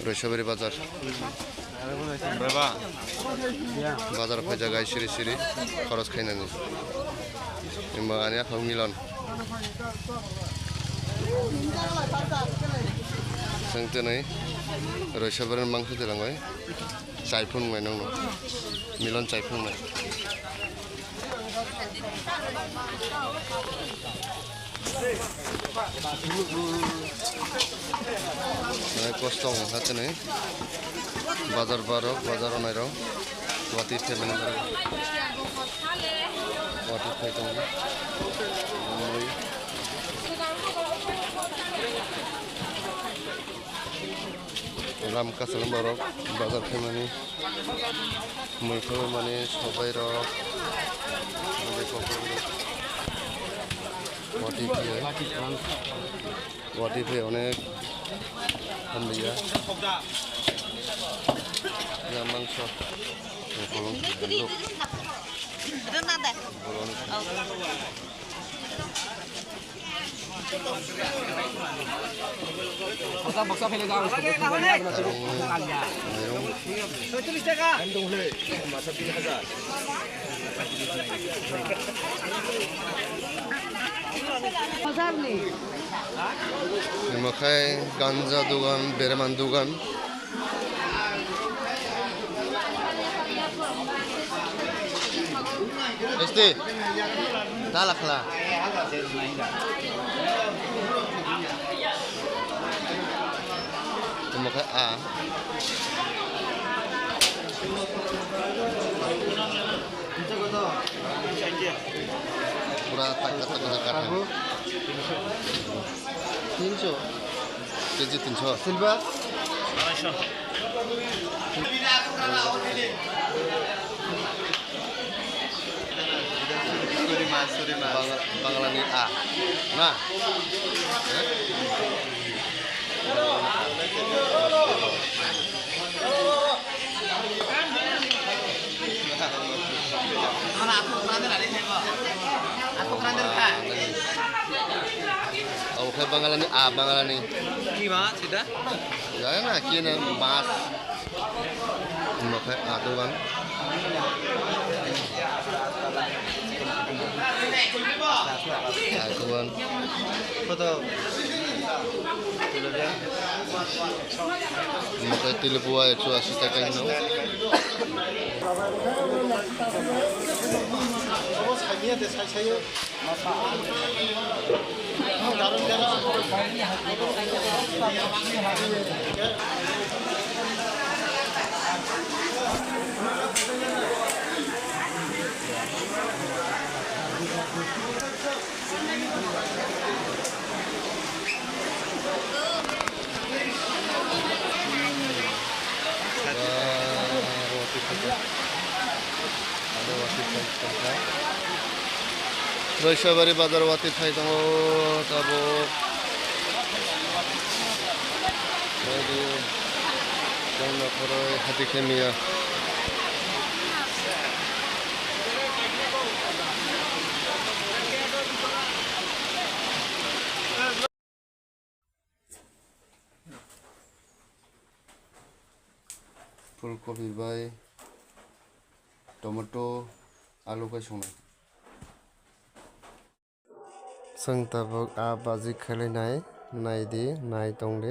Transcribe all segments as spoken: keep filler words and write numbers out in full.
Roisabari bazar. Baba. Bazar phaijak ai siri siri khoros khainani. Ima ani aphang Milon. Sengtenai Roisabari mangsa telangoi. Chaiphung mai nangno. Milon chaiphung mai. Nai kostong hatene bazar barok, bazar onairok, wati family barok, wati phai tongo. Lam kasalang borok bazar khaimani, mui khaimani sobai rok, mui khaimani. Wati phai, wati phai onek hamliya. Ya mangso. Boksa, boksa phai le jang. Imo khai ganja dogan, bereman dogan. Este, dala khala. Imo khai a. Pura taka taka kathang. Tinso. Keji tinso. Silver. Suri mas, suri mas. Bang-, Bangalani a. Na. Eh? Obo khe Bangalani, a Bangalani. Ki mas sida? Jane na, ki na mas. Omo khe a dogan. A dogan. Koto? Omo khe tilipuwa ekso asi taka hino. Roisabari bazar wati phai tongo tabuk. Tei tongna khoroi hati khe miya. Phulkopi bai tomato, alu bai songnai. Chwng tabuk a baji khailai nai, nai di, nai tong di.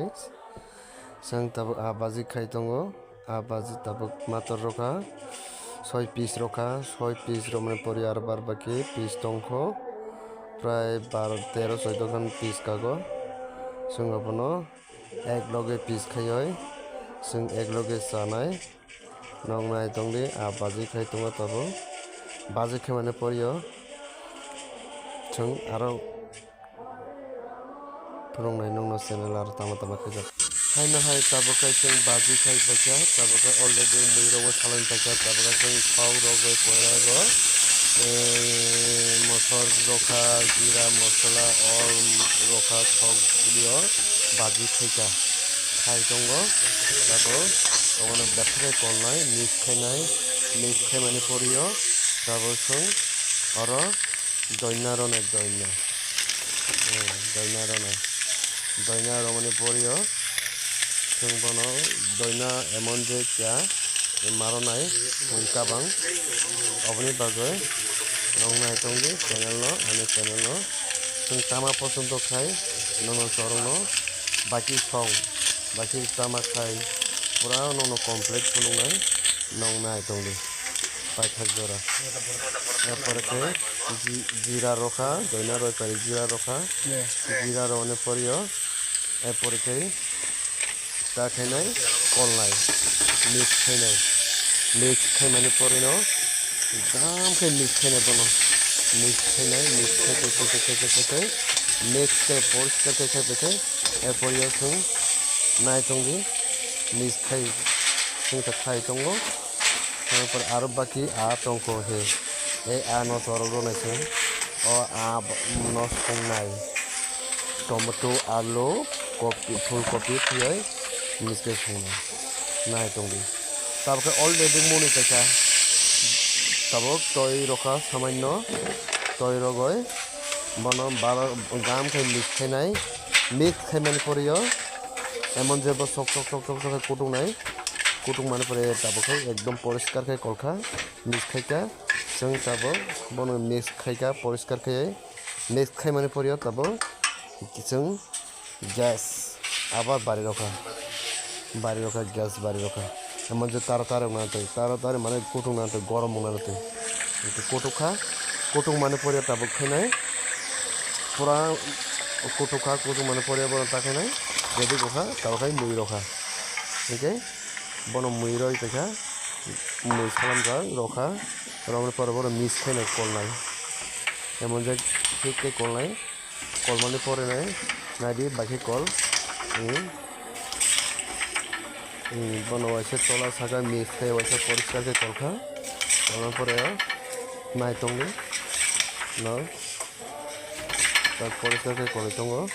Chwng tabuk a baji khai tongo, a baji tabuk mator rokha, soi piece rokha, soi piece romani pori aro bar baki piece tongkho, prai baro, tero, soido khan piece kago. Chwng abono ek loge piece khaioi, chwng ek loge chanai. Nok nai tong di, a baji khai tongo tabuk. Baji khai mani porio chwng aro phunuknai nokno channel aro tamo tamo khaijak. Haino hai tabuk khe chwng baji khai paikha, tabuk khe already mui rokbo salai paikha, tabuk khe chwng thok rok bai poira go, eh, mosor rokha, jira mosola, all rokha, thok rio baji khaikha. Khai tongo, tabuk obono betha khe kolnai, mix khainai, mix khaimani porio tabuk chwng oro doina rwnai, doina. Doina rwnai. Doina rwmani porio chwng bono doina emon je kya ma rwnai mui kabang. Oboni bagwi nwng nai tongdi channel no, ani channel no. Chwng tama pochonto khai nono chorokno baki song, baki tama khai pura nono complete phunuknai nwng nai tongdi. Paithak jora. Erpore khe ji-, jira rokha, doina roi pari jira rokha. Jira roni porio. Erpore khe ta khainai, kolnai, mix khainai. Mix khaimani porino ekdam khe mix khainai bono. Mix khainai, mix khai, khai, khai, mix khe poriskar khe khai, khai, khai. Erpore chwng nai tongdi, mix khai, chwng ta khai tongo. Erpore aro baki a tongkho he. E a no chorok rwnai se. O a b-, no songnai. Tomato, alu, kopi, phul kopi phiyai mix khe songnai. Nai tongdi. Tabukhe already muni kaisa. Tabuk toi rokha samanno. Toi rogoi. Bono baro gam khe mix khainai. Mix khaimani porio. Emon je bo sok sok sok sok sok khe kutuknai. Kutukmani pore tabukhe ekdom poriskar khe kolkha. Mix khaikha, chwng tabuk bono mix khaikha, poriskar khe mix khaimani poryo tabuk chwng gas abar bari rokha, bari rokha, gas bari rokha. Emon je taro taro wngna twi, taro taro mane kutung na twi, gorom wngna twi. Kutuk kha, kutung mani poryo tabuk khainai, pura kutuk kha, kutung mani poryo bono ta khainai, ready rokha, tabuk khai mui rokha. Hingke bono mui roi tongkha. Mui salamjak rokha, romni pore bono mix khainai kolnai. Emon jak thik khe kolnai, kolmani pore nai, naidi bai khe kol. Hmm. Hmm, bono waisa tola saka mix khai waisa poriskar khe kolkha. Kolmani pore nai tongdi. No. Tak poriskar khe kolwi tongo.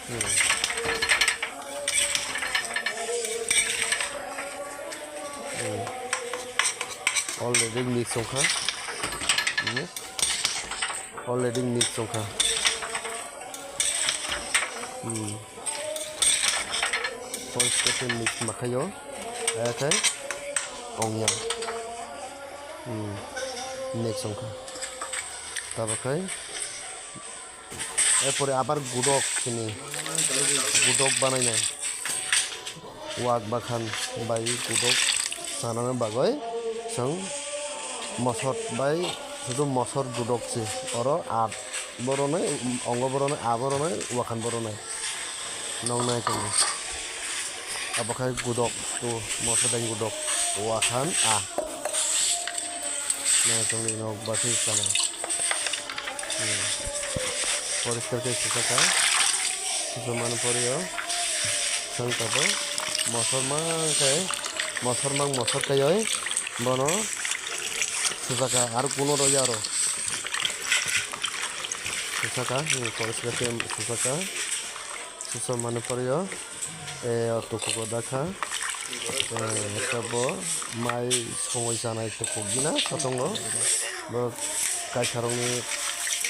Hmm. Hmm. Already mix wngkha. Hmm. Already mix wngkha. Hmm. First step mix makhayo. Ayakhai ongya. Hmm. Mix wngkha. Tabakhai Erpore abar gudok sini, gudok banainai. Wak bakhan bai gudok sanani bagwi chwng mosor bai, sudu mosor gudok se. Oro a boroni, ongo boroni, a boroni, wakhan boroni. Nong nai tongo. Abo khai gudok, tu mosor dai gudok, wakhan a. Nai tongwi nok bakwi sana. Hmm. Poriskar khe susa kha. Susa mani pore o. Chwng tabuk mosor mang khe, mosor mang mosor kaioi bono susa kha. Aro kuno rw ya aro. Susa kha, hmm, poriskar khe susa kha. Susa mani pore o. E, o tukugo dakha. E, kebo mai songwi chanai tukuk gina satongo. Bo kaisarokni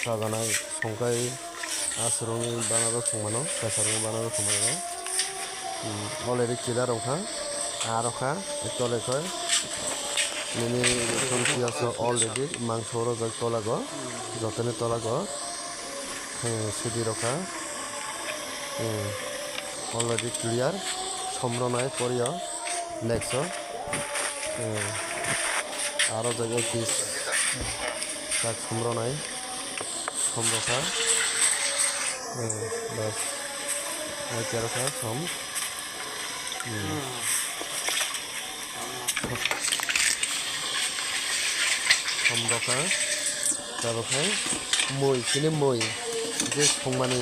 chajanai songkai aswrwngni banaro songmano, kaisarokni banaro songmano. Hmm, already kida rwkha, a rwkha, tole khe. Nini tolphiyaso already mangso rwjak tolago, jotoni tolago. Hmm, sidi rokha. Hmm, already clear. Somronai poryo next o. Hmm, aro jaga piece tak somronai. Somrokha. Hmm, bas. Ai kerokha som. Hmm. Hamrokha, tabukhe mui, chini mui, je songmani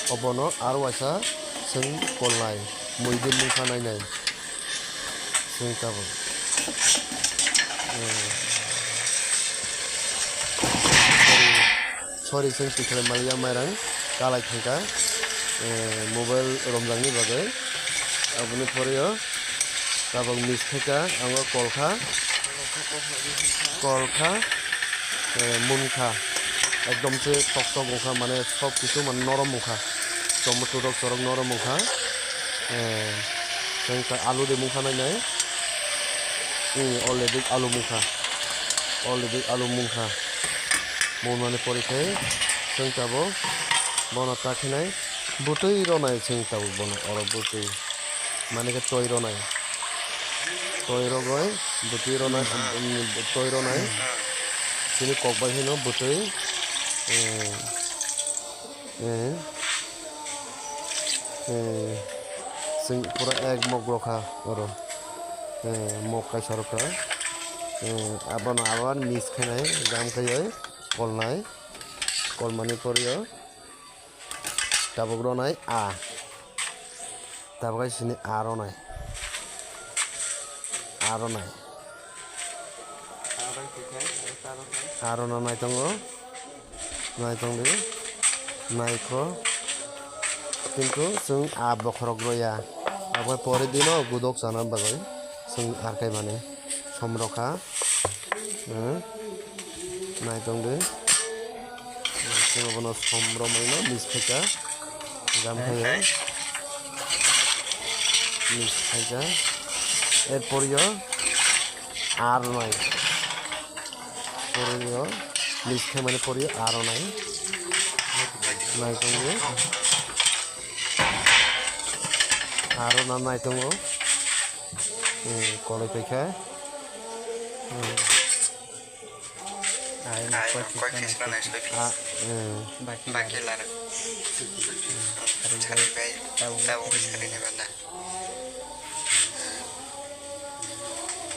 obono aro waisa chwng kolnai, mui di mungkha nainai chwng tabuk. Hmm. Sorry, chwng tikhlai maliya mairang kalai thangkha, eh, mobile romjakni bagwi. Aboni poreo tabuk mix khaikha, ang o kolkha, kolkha, eh, munkha. Ekdom se tok tok wngkha, mane sob kisu mane norom wngkha. Tomato rok chorok norom wngkha. Eh, chwng kha alu de mungkha nai nai. Hmm, already alu mungkha. Already alu mungkha. Mungmani pori khe chwng tabuk bono ta khe nai bwtwi ronai chwng tabuk bono oro bwtwi. Mane khe toi ronai. Toi rogoi bwtwi ronai, hmm, toi ronai. Chini kok bai hino bwtwi. Eh, eh, eh, chwng pura ek mok rokha oro. Eh, mok kaisa rokha. Eh, abono abar mix khainai, gam khaioi kolnai. Kolmani poryo tabuk ronai a. Tabuk hai sini a ronai. A ronai. A rona naitongo. Naitong di. Naikho. Kintu chwng a bokhorok roya. Abo pore dino gudok chana bagwi chwng arkai mani. Som rokha. Hmm. Naitong di. Chwng abono som romwi no mix khaika. Gam khaio. Mix khaika. Erpor yo ar nai. Poryo mix khaimani poryo aro nai. Naitongo. Aro na naitongo. Hmm, koloi paikha. Hmm. Ayang koi kisra nai soi. Ah, hmm. Baki lara. Sari bai. Tabu sari ni banda.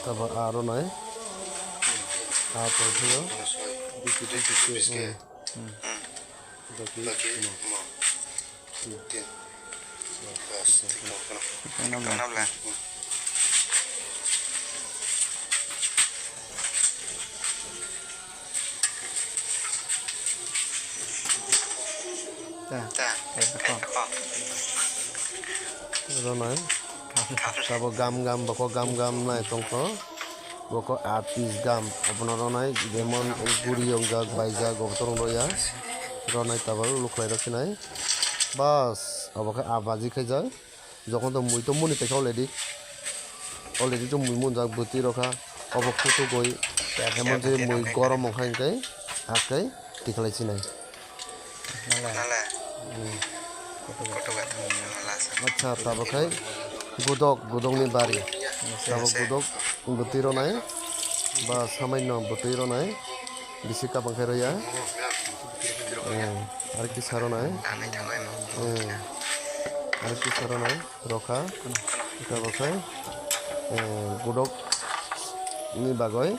Tabo aro nai. A porthio. Hmm. Baki mo. Tin. Bas, tik no, no. Tik no, no. Ta. Ta. Ta. Ronai. Sabo gam gam boko gam gam nai tongkho. Boko a piece gam. Abono ronai jemon guri ongjak baijak obotorong roya. Ronai tabuk lukhlai rok sinai. Bas obo khe a baji khaijak. Jokhon to mui to muni paikha already. Already to mui munjak bwtwi rokha. Obo kutuk goi. Emon je mui gorom wngkha hinkhe hakai tikhlai sinai. Nala. Nala. Hmm. Kutuk goi. Acha, tabuk khai gudok, gudokni bari. Tabuk gudok bwtwi ronai. Ba samaino bwtwi ronai. Bisi kabang khe roya. Eh, ar kisa ronai. Eh, ar kisa ronai. Rokha. Ita bo khai, eh, gudok ni bagoi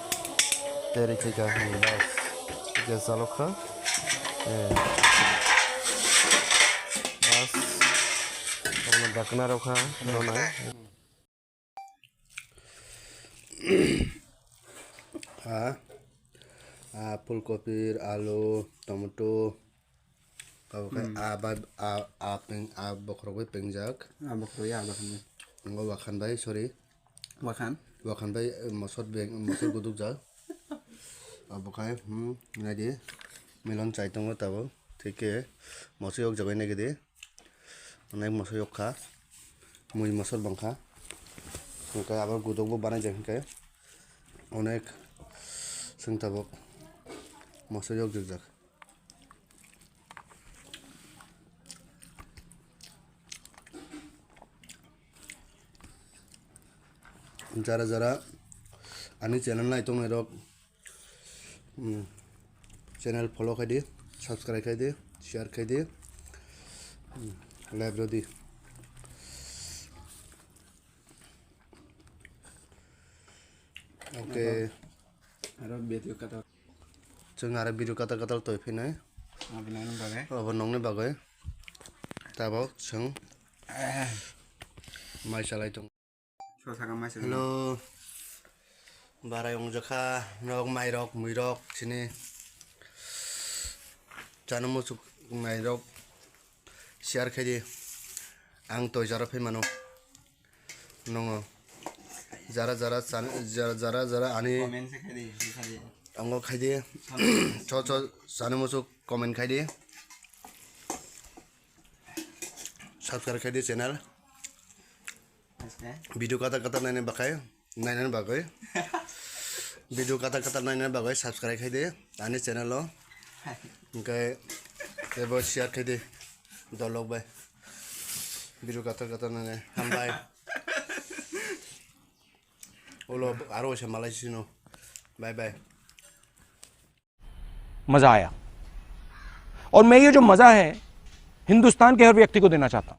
teri khaika, hmm, bas. Gas jalokha. Eh. Bas. Abono dakna rokha, ronai. Ha? Ah, phulkopi, alu, tomato, Abo khe hmm. A bai, a, a peng, a bokhorok bai pengjak. A bokhorok ya, a bokhorok bai. Ngo wakhan bai, sorry. Wakhan? Wakhan bai, eh, mosor beng, mosor guduk jak. Abo khai, hmm, nai di. Melon chai tongo tabo. Thik khe, mosor yok jabai nai di. Onek mosor yok kha. Mui mosor bang kha. Hingkhe abo guduk bo banai jak hingkhe. Onek seng tabok. Mosor yok jak jak. Jara jara ani channel nai tongnai rok, mm, channel follow khai di, subscribe khai di, share khai di, mm, like rw di. Okay. Aro video kata. Chwng aro video katal katal toi phinai. Abo nangni bagwi. Abo nongni bagwi. Tabok chwng. Eh. Mai chalai tong. So saka mai chalai. Hello. Barai ongjakha nok mairok muirok chini. Chana muchuk mairok. Share khai di. Ang toi jaro phai mano. Nongo. Jara jara chan-, jara, jara, jara ani comment se khai di, khai di. Ango khai di. Cho, cho, chani muchuk Comment khai di. Subscribe khai di channel. Video kata kata naina bakai, naina bagwi. Video kata kata naina bagwi subscribe khai di ani channel o. Hwnkhe ebo share khai di dolok bai. Video kata kata naina hambai. Ulo aro se malai sino. Bye bye. मजा आया। और मैं ये जो मजा है हिंदुस्तान के हर व्यक्ति को देना चाहता हूँ।